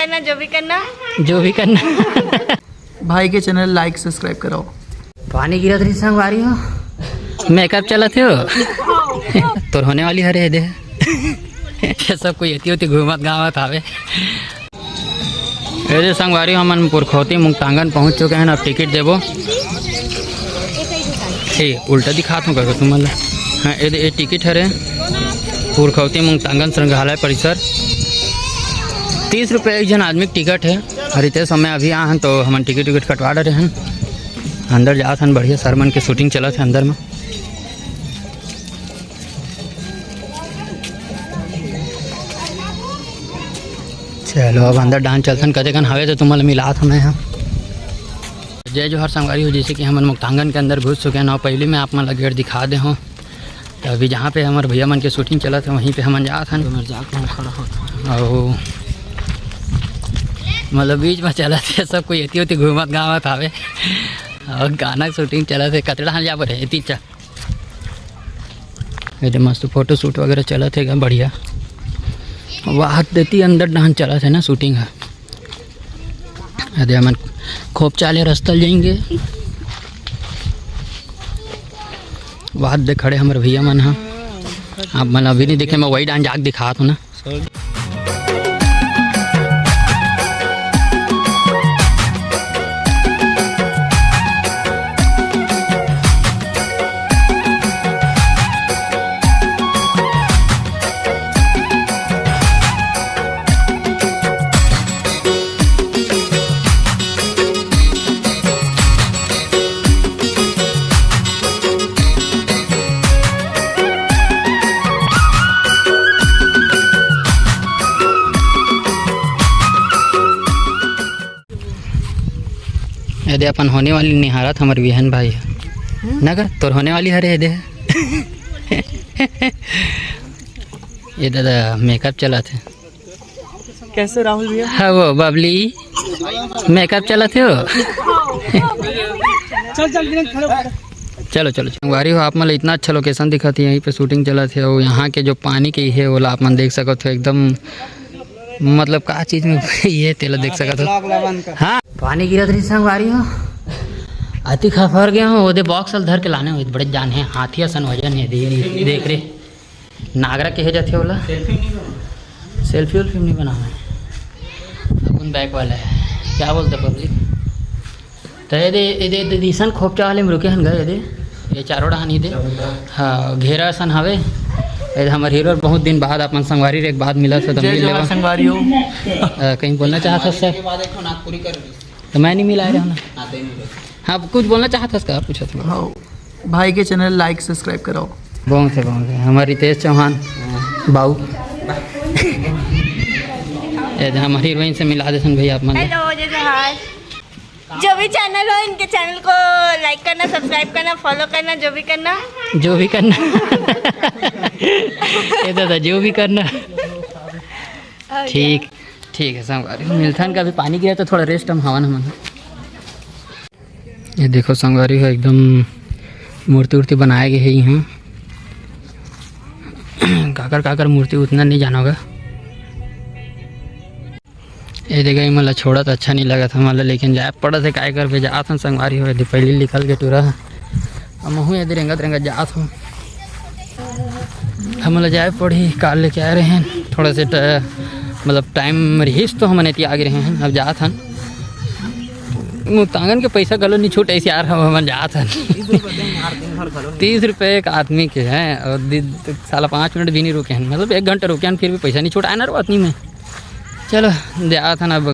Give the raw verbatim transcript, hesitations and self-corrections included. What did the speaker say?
करना, जो भी करना। जो भी करना। भाई के चैनल लाइक सब्सक्राइब कराओ। पानी गिरत रही संगवारी हो, मेकअप चलत हो। तोर होने वाली हरे दे। ये सब कोई एती ओती घूमत गावत आवे। ये दे संगवारी, हमन पुरखौती मुक्तांगन पहुंच चुके हैं। अब टिकट देबो। ए, उल्टा दिखात हूँ करके तुमन ला। हाँ, ये दे, ये टिकट हरे पुरखौती मुक्तांगन संग्रहालय परिसर। तीस रुपये एक जन आदमी के टिकट है। और इतने समय अभी आ हन तो हमन टिकट विकट कटवा डरे हन। अंदर जात हन, बढ़िया सर मन के शूटिंग चलत है अंदर में। चलो अब अंदर डांस चलथन, कते कन हवे तो तुमन ला मिलात हन मैं ह। जय जोहार संगवारी हो, जैसे कि हमन मुक्तांगन के अंदर घुस चुके हैं और पहले मैं आप मन ला गेट दिखा दे हूँ। तो अभी जहाँ पे हमारे भैया मन के शूटिंग चलत है वहीं पे हमन जात हन। तो मैं जाके वहाँ खड़ा होता हूँ। और मतलब बीच में चलत है, सब कोई एती ओती घूमत गावत आवे और गाना के शूटिंग चलत है। कतड़ा हम जा पर है, एती चल। ये दे मस्त फोटो शूट वगैरह चलत हे गा, बढ़िया। वाह, देती अंदर डांस चलत हे ना, शूटिंग हे। ये दे हमन खोपचा ले रस्ता ल जाएंगे। वाह, दे खड़े हमर भैया मन ह। आप मन अभी नहीं देखे, मैं वही डांस जाके दिखात हूँ ना। ये दे अपन होने वाली निहारत हमर बिहन भाई ह। हम्म? ना गा, तोर होने वाली हरे ये दे। ये दादा मेकअप चलत हे। कैसे राहुल भैया? हाँ वो बबली, मेकअप चलत हे वो। चल चल बिना खड़े हो। चलो चलो, संगवारी हो, आप मन ल इतना अच्छा लोकेशन दिखत हे, यहीं पे शूटिंग चलत हे। और यहाँ के जो पानी के हे, ओला आप मन देख सकत हो, एकदम मतलब का चीज में ये तेला देख सकत हो। हाँ, पानी गिरत रही संगवारी हो, अति खफर गया हूँ। ओदे बॉक्स ल धर के लाने हुए, बड़े जान है, हाथी असन वजन है, दे-, देख रे। नागरा कहे जाथे ओला। सेल्फी उल्फी नहीं बनाना है। अपन बैक वाला है, क्या बोलते पब्लिक? तो ये दे, ये दे, ये दे, इसन खोपचा वाले में रुके हन गा, ये दे, ये चारों डहान ही दे। हाँ, घेरा असन हवे। ये दे हमर हीरो, बहुत दिन बाद अपन संगवारी रे एक बाद मिला से तो जय मिल जोहार लेवा। संगवारी हो। अ, कहीं बोलना चाहत हस सर? तो मैं नहीं मिला रहा हूँ ना। हाँ, कुछ बोलना चाहत हस का? पूछत हूँ। हाँ, भाई के चैनल लाइक सब्सक्राइब कराओ। बहुत है, बहुत है। हमार रितेश चौहान, बाऊ। ये दे हमर हीरोइन से मिला देथन भैया आप मन। हेलो, जय जोहार। जो भी चैनल हो, इनके चैनल को लाइक करना, सब्सक्राइब करना, फॉलो करना, जो भी करना। जो भी करना। ये दादा, जो भी करना। और ठीक, ठीक है संगवारी, मिलथन का। अभी पानी गिरा तो थोड़ा रेस्ट हम हवन हमन। ये देखो संगवारी हो, एकदम मूर्ति उर्ति बनाए गए है यहाँ। काकर काकर मूर्ति उतना नहीं जाना होगा। ये देखा, ये मोला छोड़त अच्छा नहीं लगत हमन ला, लेकिन जाए पड़त हे, काय करबे, जात हन संगवारी हो। ये दे पहली निकल के टूरा, अब महूँ ये दे रेंगत रेंगत जात हूँ। हमन ला जाए पड़ही, कार लेके आए रहे हैं, थोड़ा से ट-, मतलब टाइम रहीस तो हमन एती आगे रहे हैं, अब जात हन। मुक्तांगन के पैसा घलो नहीं छूटे यार, हम हमन जात हन। तीस रुपये एक आदमी के हैं और दि-, साला पाँच मिनट भी नहीं रुके हैं, मतलब एक घंटा रुके हैं, फिर भी पैसा नहीं छूटा है ना रो आदमी में। चलो, जात हन अब।